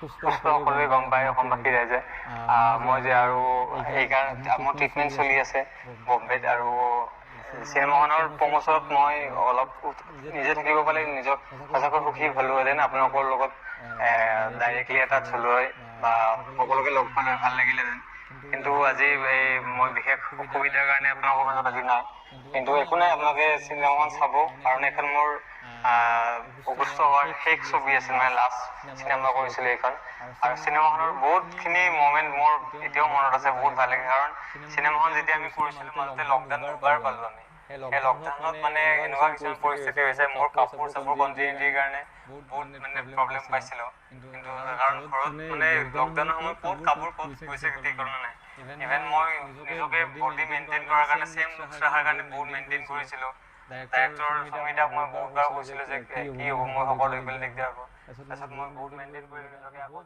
সুস্থ সকলোৱে গম পায়, অসমবাসী ৰাইজে। মই যে আৰু এইকাৰণে মোৰ ট্ৰিটমেণ্ট চলি আছে বম্বেত, আৰু চিনেমাখনৰ প্ৰমোচনত মই অলপ নিজে থাকিব পালে নিজক সঁচাকৈ সুখী হ'লোহেঁতেন। আপোনালোকৰ লগত ডাইৰেক্টলি এটা হ'লো হয় বা সকলোকে লগ পালে ভাল লাগিলেহেঁতেন, কিন্তু আজি এই মই বিশেষ অসুবিধাৰ কাৰণে আপোনালোকৰ মাজত আজি নাই। কিন্তু একো নাই, আপোনালোকে চিনেমাখন চাব, কাৰণ এইখন মোৰ অসুস্থ হোৱাৰ শেষ ছবি আছিল, মানে লাষ্ট চিনেমা কৰিছিলোঁ এইখন। আৰু চিনেমাখনৰ বহুতখিনি মমেণ্ট মোৰ এতিয়াও মনত আছে, বহুত ভাল লাগে। কাৰণ চিনেমাখন যেতিয়া আমি কৰিছিলোঁ, মাজতে লকডাউন দুবাৰ পালোঁ আমি। সেই লকডাউনত মানে এনেকুৱা কিছুমান পৰিস্থিতি হৈছে, মোৰ কাপোৰ চাপোৰ কণ্টিনিউটিৰ কাৰণে বহুত মানে প্ৰব্লেম পাইছিলোঁ। কিন্তু কাৰণ ঘৰত মানে লকডাউনৰ সময়ত ক'ত কাপোৰ ক'ত গৈছে ঠিকনা নাই। ইভেন মই নিজকে বডি মেইনটেইন কৰাৰ কাৰণে, ছেম লুকছ ৰখাৰ কাৰণে বহুত মেইনটেইন কৰিছিলোঁ। ডাইৰেক্টৰ সমীতাক মই বহুতবাৰ কৈছিলোঁ যে কি হ'ব, মই শকত হৈ গ'লে দিগদাৰ হ'ব। তাৰপিছত মই বহুত মেইনটেইন কৰি নিজকে আকৌ।